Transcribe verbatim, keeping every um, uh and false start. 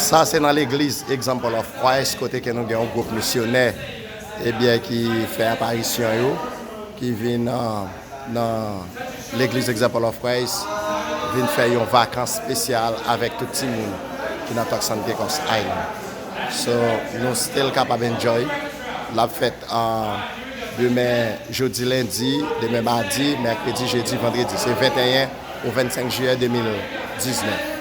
Sa se nan legliz Example of Christ, kote ke nou gen yon gwoup misyonè, ebyen, ki fè aparisyon yo, ki vin, uh, nan legliz Example of Christ, vin fè yon vakans espesyal avèk tout timoun ki nan Tucson, Caicos Island. So, nou still kapab enjoy. L ap fèt, uh, demen, jodi, lendi, demen, madi, mèkredi, jedi, vandredi. Se venteyen ou vennsenk jiyè de mil diznèf.